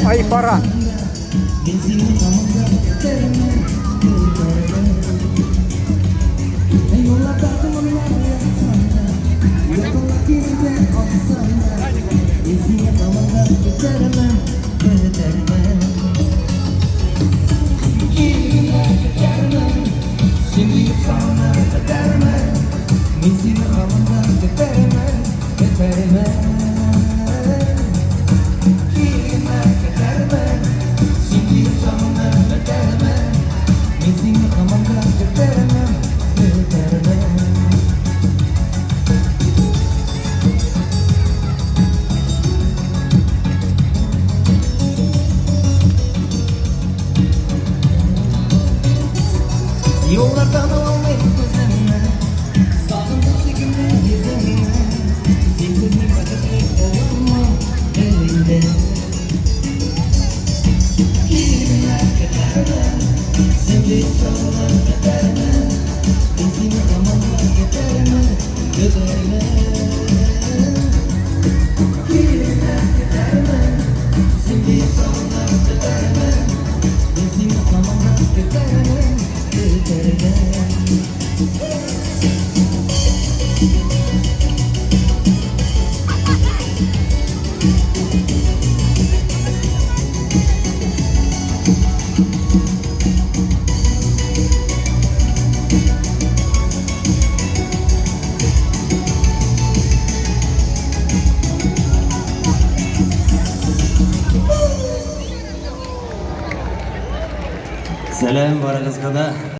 Айфара. Юллардан алмыйм күземне, Сагындым сөйкемле йөзеңне. Синсез мин бәхетле булырмын инде. Килмә, көтәрмен, Син дип сагынып бетәрмен. Мин сине һаман да көтәрмен, көтәрмен. Килмә, көтәрмен, Син дип сагынып бетәрмен. Мин сине һаман да көтәрмен, көтәрмен. Сәлам барыгызга да.